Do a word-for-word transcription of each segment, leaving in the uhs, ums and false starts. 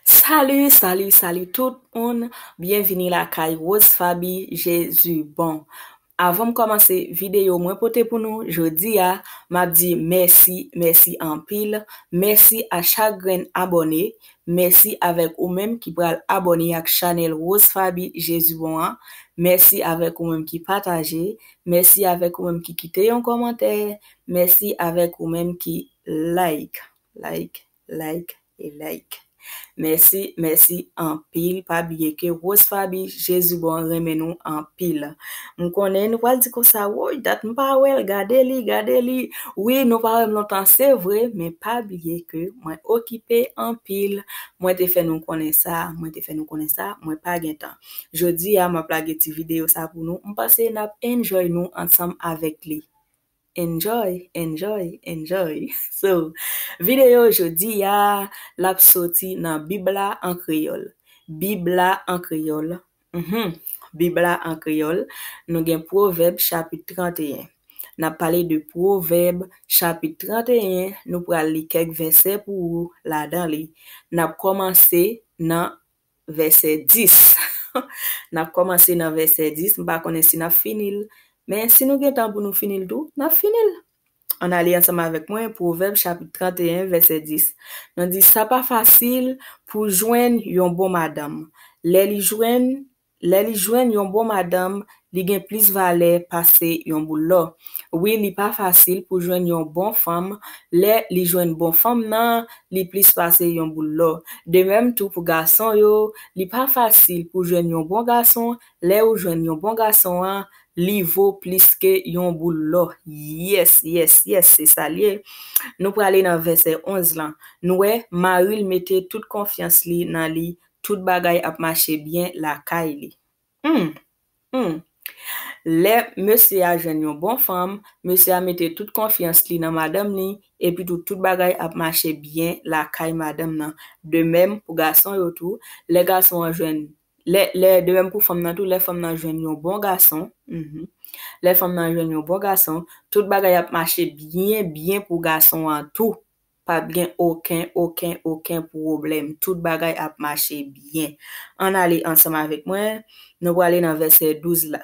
Salut, salut, salut tout moun. Byenvini lakay Rose Faby, Jezi bon. Avan m kòmanse videyo mwen pote pou nou jodi a, m ap di mèsi, mèsi anpil. Mèsi a chak grenn abòne. Mèsi avèk ou menm ki pral abòne ak chanèl Rose Faby, Jezi bon an. Mèsi avèk ou menm ki pataje. Mèsi avèk ou menm ki kite yon kòmantè. Mèsi avèk ou menm ki like, like, like e like. Mèsi, mèsi anpil. Pa bliye ke Rose Faby, Jezi bon renmen nou anpil. M konnen nou pral di konsa, woy, dat m pa wè l, gade li, gade li. Wi, nou pa wè m lontan, se vre, men pa bliye ke mwen okipe anpil. Mwen te fè nou konnen sa, mwen te fè nou konnen sa, mwen pa gen tan. Jodi a, m ap lage ti videyo sa pou nou. M panse n ap enjoy nou ansanm avèk li. Enjoy, enjoy, enjoy. So, videyo jodi a, l ap soti nan Bib la an kreyòl. Bib la an kreyòl. Mhm. Bib la an kreyòl. Nou gen Pwovèb chapit trannteyen. N ap pale de Pwovèb chapit trannteyen. Nou pral li kèk vèsè pou ou ladan li. N ap kòmanse nan vèsè dis. N ap kòmanse nan vèsè dis. M pa konnen si n ap fini l. Men si nou gen tan pou nou fini l tou, n ap fini l. Ann ale ansanm avèk mwen, Pwovèb chapit trannteyen, vèsè dis. Nou di, sa pa fasil pou jwenn yon bon madanm. Lè li jwenn, lè li jwenn yon bon madanm, li gen plis valè pase yon boul lò. Wi, li pa fasil pou jwenn yon bon fanm. Lè li jwenn bon fanm nan, li plis pase yon boul lò. De menm tou pou gason yo, li pa fasil pou jwenn yon bon gason. Lè ou jwenn yon bon gason an, li vo plis ke yon boul lò. Yes, yes, yes, se sa l ye. Nou prale nan vèsè onz lan. Nou wè, mari l mete tout konfyans li nan li, tout bagay ap mache byen lakay li. Hmm, hmm. Lè mesye a jwenn yon bon fanm, mesye a mete tout konfyans li nan madanm li, epi tou tout bagay ap mache byen lakay madanm nan. De menm pou gason yo tou, lè gason an jwenn, lè, lè, de menm pou fanm nan tou, lè fanm nan jwenn yon bon gason, mhm. Lè fanm nan jwenn yon bon gason, tout bagay ap mache byen, byen pou gason an tou. Pa p gen okenn, okenn, okenn pwoblèm. Tout bagay ap mache byen. Ann ale ansanm avèk mwen. Nou prale nan vèsè douz la.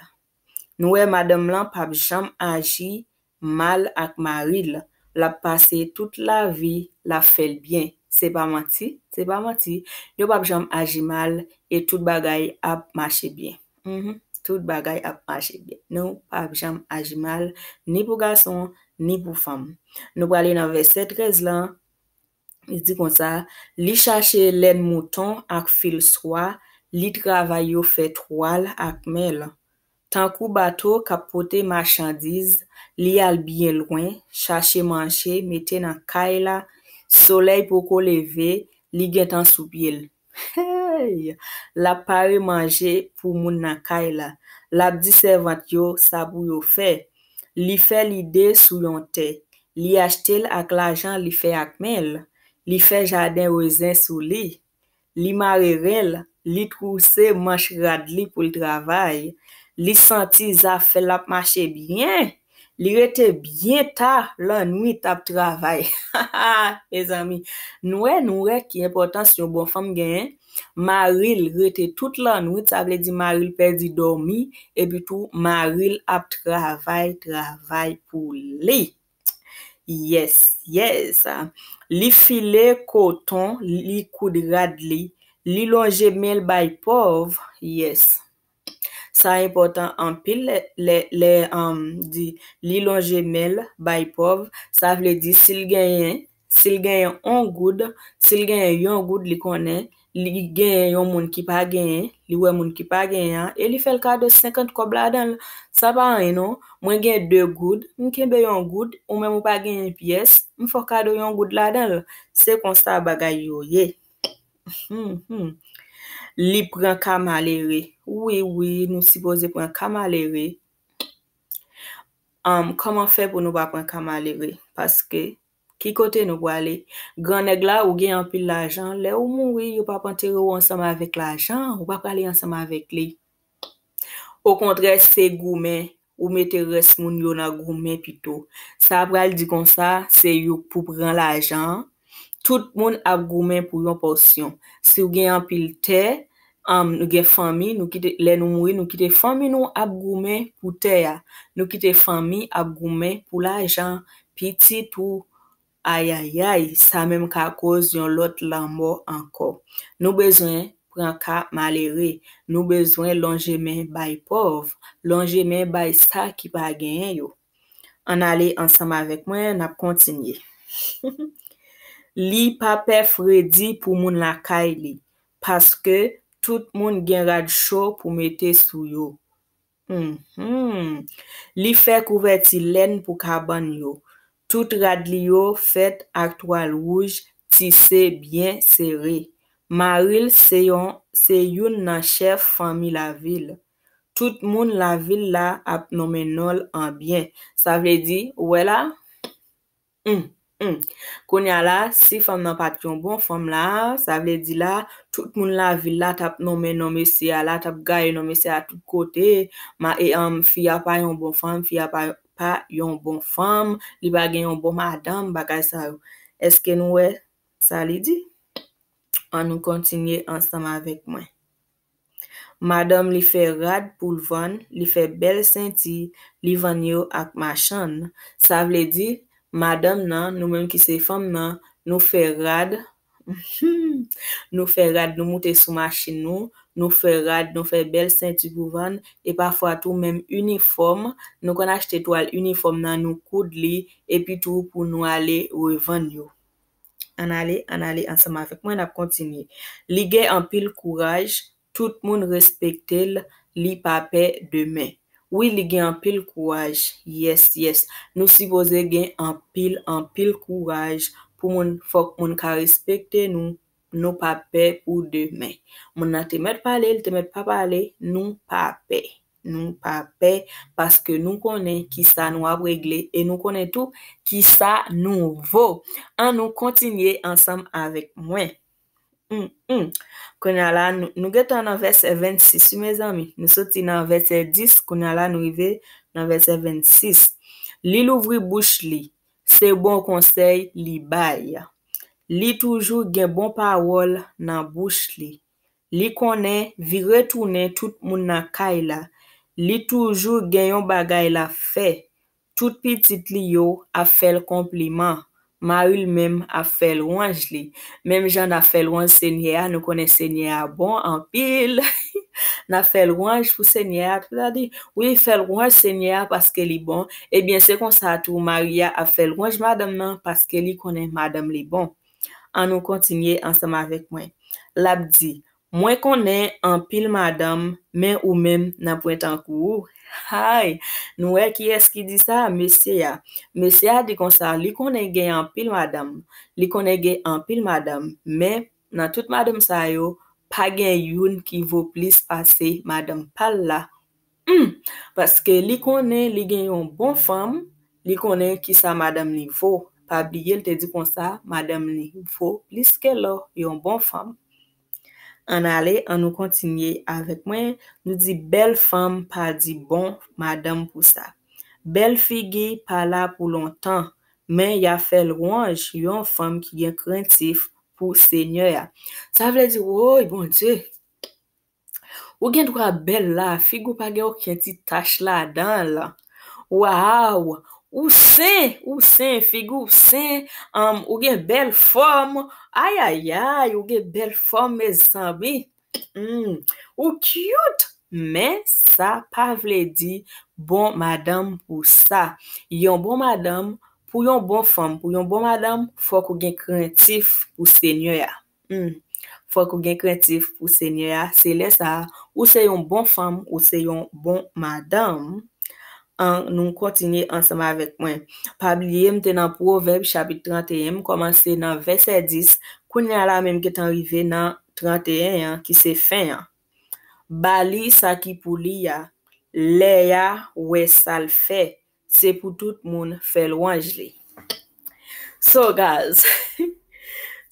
Nou wè madanm lan p ap janm aji mal ak mari l. L ap pase tout lavi, l ap fè l byen. Se pa manti, se pa manti. Yo p ap janm aji mal e tout bagay ap mache byen. Mhm. Tout bagay ap mache byen. Nou p ap janm aji mal, ni pou gason, ni pou fanm. Nou prale nan vèsè trèz lan. Li di konsa, li chache lèn mouton ak fil swa, li travay yo fè twal ak men l. Tankou bato k ap pote machandiz, li al byen lwen, chache manje, mete nan kay la. Solèy poko leve, li gentan sou pye l. Hey! L ap pare manje pou moun nan kay la. L ap di sèvant yo sa pou yo fè. Li fè lide sou yon tè. Li achte l ak lajan li fè ak men l. Li fè jaden rezen sou li. Li mare ren l, li twouse manch rad li pou l travay. Li santi zafè l ap mache byen. Li rete byen ta lannwit ap travay. Mezanmi, nou wè, nou wè ki enpòtans yon bon fanm genyen. Mari l rete tout lannwit, sa vle di mari l pèdi dòmi, epi tou mari l ap travay, travay pou li. Yes, yes. Li file koton, li koud rad li, li lonje men l bay pòv. Yes. Sa enpòtan anpil lè, lè, lè, um, di li lonje men l bay pòv. Sa vle di si l genyen, si l genyen yon goud, si l genyen yon goud, li konnen li genyen yon moun ki pa genyen, li wè moun ki pa genyen an, e li fè l kado senkant kòb ladan l. Sa pa anyen non. Mwen gen de goud, m kenbe yon goud, ou menm ou pa genyen pyès, m fè w kado yon goud ladan l. Se konsa bagay yo ye. Hmm, hmm. Li pran ka malere. Wi, wi, nou sipoze pran ka malere. Um, kòman fè pou nou pa pran ka malere? Paske, ki kote nou prale? Gran nèg la, ou gen anpil lajan. Lè ou mouri, yo p ap antere w ansanm avèk lajan. Ou pa prale ansanm avèk li. Okontrè, se goumen. Ou mete rès moun yo nan goumen pito. Sa pral di konsa, se youk pou pran lajan an, Tout moun ap goumen pou yon pòsyon. Si w gen anpil tè, um, nou gen fanmi, nou kite, lè nou mouri, nou kite fanmi nou ap goumen pou tè a. Nou kite fanmi ap goumen pou lajan, pitit ou, ayayay, sa menm ka koz yon lòt lanmò ankò. Nou bezwen pran ka malere. Nou bezwen lonje men bay pòv, lonje men bay sa ki pa genyen yo. Ann ale ansanm avèk mwen, n ap kontinye. Li pa pè fredi pou moun lakay li, paske tout moun gen rad cho pou mete sou yo. Mhm. Li fè kouvèti lèn pou kabann yo. Tout rad li yo fèt ak twal wouj tise byen sere. Mari l se yon, se youn nan chèf fanmi lavil. Tout moun lavil la ap nonmen non l an byen. Sa vle di, ou wè la? Hum, hum. Kounye a la, si fanm nan pa t yon bon fanm la, sa vle di la, tout moun lavil la t ap nonmen non mesye a la, t ap gaye non mesye a tout kote. Ma, e, um, fi a pa yon bon fanm, fi a pa, pa yon bon fanm, li pa gen yon bon madanm, bagay sa yo. Èske nou wè sa li di? Ann nou kontinye ansanm avèk mwen. Madanm li fè rad pou l vann, li fè bèl senti, li vann yo ak machann. Sa vle di, madanm nan, nou menm ki se fanm nan, nou fè rad, nou fè rad, nou moute sou machin nou, nou fè rad, nou fè bèl senti pou vann, e pafwa tou menm inifòm, nou konn achte twal inifòm nan, nou koud li, epi tou pou nou ale revann yo. Ann ale, ann ale ansanm avèk mwen, n ap kontinye. Li gen anpil kouraj, tout moun respekte l, li pa pè demen. Wi, li gen anpil kouraj. Yes, yes. Nou sipoze gen anpil, anpil kouraj pou moun, fòk moun ka respekte nou, nou pa pè pou demen. Moun nan te mèt pale, li te mèt pa pale, nou pa pè. Nou pa pè, paske nou konnen ki sa nou ap regle e nou konnen tou ki sa nou vo. Ann nou kontinye ansanm avèk mwen. Hum, hum. Kounye a la, nou, nou gentan nan vèsè vennsis, wi, mezanmi. Nou soti nan vèsè dis, kounye a la, nou rive nan vèsè vennsis. Li louvri bouch li, se bon konsèy li bay. Li toujou gen bon pawòl nan bouch li. Li konnen vire tounen tout moun nan kay la. Li toujou gen yon bagay l ap fè. Tout pitit li yo ap fè l konpliman. Mari l menm ap fè lwanj li. Menm jan n ap fè lwanj Senyè a, nou konnen Senyè a bon anpil. N ap fè lwanj pou Senyè a. Tout a di, wi, fè lwanj Senyè a paske li bon. Ebyen, se konsa tou, mari a ap fè lwanj madanm nan paske li konnen madanm li bon. Ann nou kontinye ansanm avèk mwen. L ap di, mwen konnen anpil madanm, men ou menm, nan pwen tankou ou. Hay! Nou wè kiyès ki di sa? Mesye a. Mesye a di konsa, li konnen gen anpil madanm. Li konnen gen anpil madanm, men nan tout madanm sa yo, pa gen youn ki vo plis pase madanm pa l la. Hum, paske li konnen li gen yon bon fanm, li konnen ki sa madanm li vo. Pa bliye, l te di konsa, madanm li vo plis ke lò, yon bon fanm. Ann ale, ann nou kontinye avèk mwen. Nou di, bèl fanm pa di bon madanm pou sa. Bèl figi pa la pou lontan, men y a fè lwanj yon fanm ki gen krentif pou Senyè a. Sa vle di, woy, Bondye, ou gen dwa bèl la, figi w pa gen okenn ti tach ladan l. Waw! Ou sen, ou sen, figi w sen, um, ou gen bèl fòm. Ayayay, ou gen bèl fòm, mezanmi. Hmm, ou cute, men sa pa vle di bon madanm pou sa. Yon bon madanm, pou yon bon fanm, pou yon bon madanm, fòk ou gen krentif pou Senyè a. Hmm. Fòk ou gen krentif pou Senyè a. Se lè sa a, ou se yon bon fanm, ou se yon bon madanm. Ann nou kontinye ansanm avèk mwen. Pa bliye, m te nan Pwovèb chapit trannteyen, m kòmanse nan vèsè dis, kounye a la menm gentan rive nan trannteyen an, ki se fen an. Ba li sa ki pou li a, lè a wè sa l fè, se pou tout moun fè lwanj li. So, guys,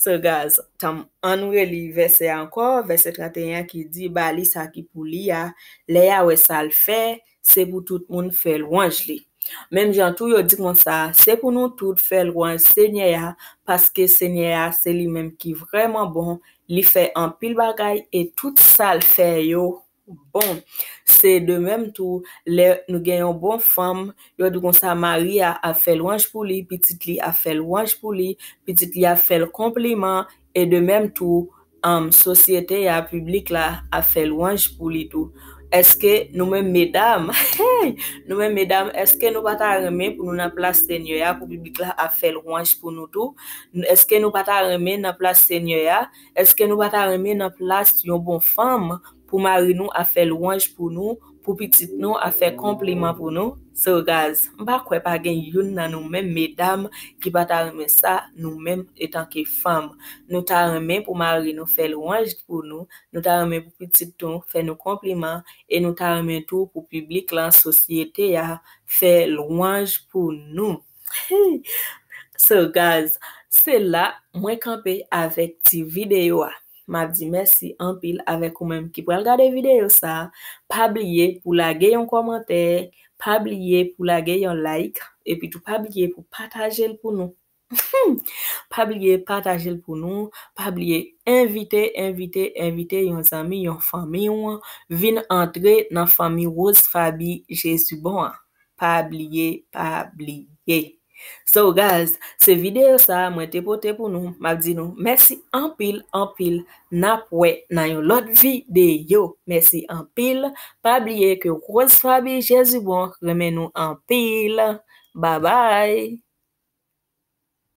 so, guys, tanm, ann nou reli vèsè a ankò, vèsè trannteyen an ki di, ba li sa ki pou li a, lè a wè sa l fè, se pou tout moun fè lwanj li. Menm jan tou yo di konsa, se pou nou tout fè lwanj Senyè a, paske Senyè a se li menm ki vrèman bon, li fè anpil bagay e tout sa l fè yo bon. Se de menm tou, lè nou gen yon bon fanm, yo di konsa mari a ap fè lwanj pou li, pitit li ap fè lwanj pou li, pitit li ap fè l konpliman, e de menm tou, um, sosyete a, piblik la ap fè lwanj pou li tou. Èske nou menm medam, hey, nou menm medam, èske nou pa ta renmen pou nou nan plas Senyè a, pou piblik la ap fè lwanj pou nou tou? Èske nou pa ta renmen nan plas Senyè a? Èske nou pa ta renmen nan plas yon bon fanm pou mari nou ap fè lwanj pou nou, pou pitit nou ap fè konpliman pou nou? So guys, m pa kwè pa gen youn nan nou menm medam ki pa ta renmen sa, nou menm etanke fanm. Nou ta renmen pou mari nou fè lwanj pou nou, nou ta renmen pou pitit nou fè nou konpliman, e nou ta renmen tou pou piblik lan, sosyete a fè lwanj pou nou. So guys, se la mwen kanpe avèk ti videyo a. M ap di mèsi anpil avèk ou menm ki pral gade videyo sa. Pa bliye pou lage yon kòmantè, pa bliye pou lage yon like, epi tou pa bliye pou pataje l pou nou. Pa bliye pataje l pou nou, pa bliye envite, envite, envite yon zanmi, yon fanmi w vin antre nan fanmi Rose Faby Jesubon an. Pa bliye, pa bliye. So guys, se videyo sa a mwen te pote pou nou. M ap di nou mèsi anpil, anpil. N ap wè nan yon lòt videyo. Mèsi anpil. Pa bliye ke Rose Faby Jesubon renmen nou anpil. Babay.